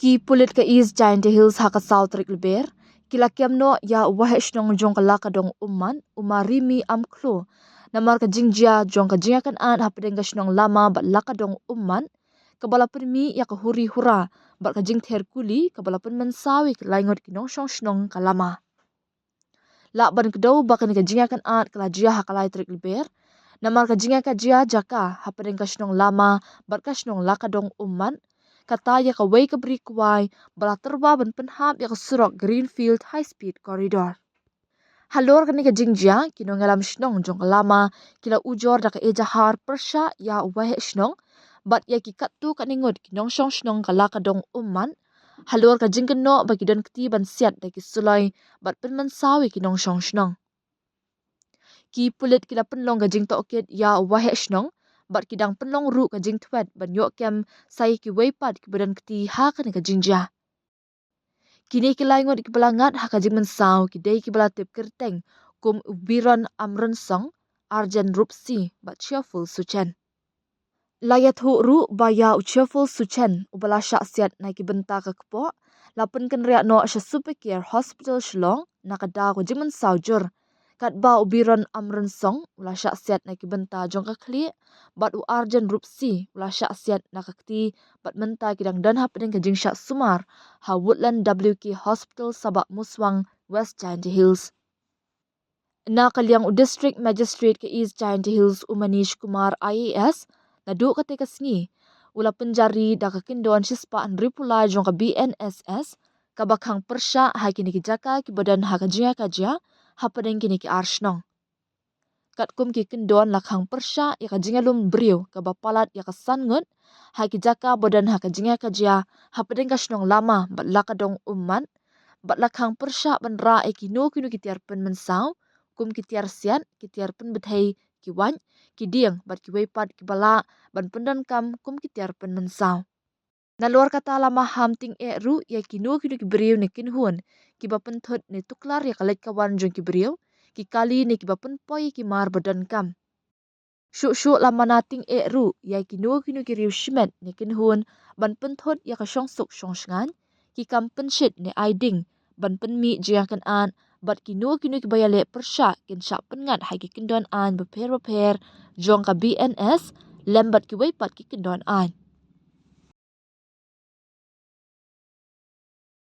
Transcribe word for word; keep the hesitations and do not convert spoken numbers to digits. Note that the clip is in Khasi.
Ki pulit ka East Jaintia Hills ha ka saw tarik Lber ki la kem noh ïa u waheh shnong jong ka Lakadong Ummat, u Marimi Amkhloo, namar ka jingjia jong ka jingïakynad hapdeng ka shnong lama bad Lakadong Ummat, kaba la pynmih ïa ka huri hura bad ka jingther kuli kaba la pynmynsaw ïa ki laingut ki nongshong shnong ka lama. Lah ban kdew ba kane ka jingïakynad ka la jia ha ka lai tarik Lber, namar ka jingïakajia jaka hapdeng ka shnong lama bad ka shnong Lakadong Ummat, kata ïa kawei ka bri kwai ba la tyrwa ban pynhap ïa ka surok Greenfield High Speed Corridor. Halor kane ka jingjia, ki nongïalam shnong jong ka lama ki la ujor da ka ejahar pyrshah ïa u waheh shnong bad ïa ki katto katne ngut ki nongshong shnong ka Lakadong Ummat, halor ka jingkynnoh ba ki don kti ban siat da ki suloi bad pynmynsaw ïa ki nongshong shnong. Ki pulit ki la pynlong ka jingtohkit ïa u waheh shnong bad ki dang pynlong ruh ka jingthwet ban ïoh kem sa ïa kiwei pat kiba don kti ha kane ka jingjia. Kine ki laingut kiba la ngat ha ka jingmynsaw ki dei kiba la tip kyrteng kum u Biron Amronsong, Arjen Rupsi bad Cheerful Suchen. La ïathuh ruh ba ïa u Cheerful Suchen, uba la shah siat na ki bynta ka kpoh, la pynkynriah noh sha Super Care Hospital Shillong na ka daw ka jingmynsaw jur. Katba u Biron Amronsong u la shah siat na ki bynta jong ka khlieh, bad u Arjen Rupsi u la shah siat na ka kti, bad mynta ki dang don hapdeng ka jingshah sumar ha Woodland W K Hospital Sabah Muswang, West Jaintia Hills. Na ka liang u District Magistrate ka East Jaintia Hills, u Manish Kumar I A S, naduh katei ka sngi u la pynjari da ka kyndon shispah hynriewphew lai jong ka B N S S kaba khang pyrshah ha kine ki jaka kiba don ha ka jingïakajia hapdeng kine ki ar shnong. Katkum ki kyndon, la khang pyrshah ïa ka jingïalum briew kaba palat ïa ka san ngut ha ki jaka ba don ha ka jingïakajia hapdeng ka shnong lama bad Lakadong Ummat, bad la khang pyrshah ban rah ïa kino kino ki tiar pynmynsaw, kum ki tiar siat, ki tiar pynbthei, ki wait, ki dieng bad kiwei pat kiba lah ban pyndonkam kum ki tiar pynmynsaw. Nalor kata, la maham tyngeh ruh ïa kino kino ki briew ne kynhun kiba pynthut ne tuklar ïa ka leit ka wan jong ki briew, ki kali ne kiba pynpoi ïa ki mar ba donkam. Shuh shuh la mana tyngeh ruh ïa kino kino ki riew shimet ne kynhun ban pynthut ïa ka shongsuk shongshngaiñ, ki kam pynshit ne ai ding ban pynmih jingïakynad, bad kino kino kiba ïaleh pyrshah kin shah pynngat ha ki kyndon aiñ bapher bapher jong ka B N S lem bad kiwei pat ki kyndon aiñ.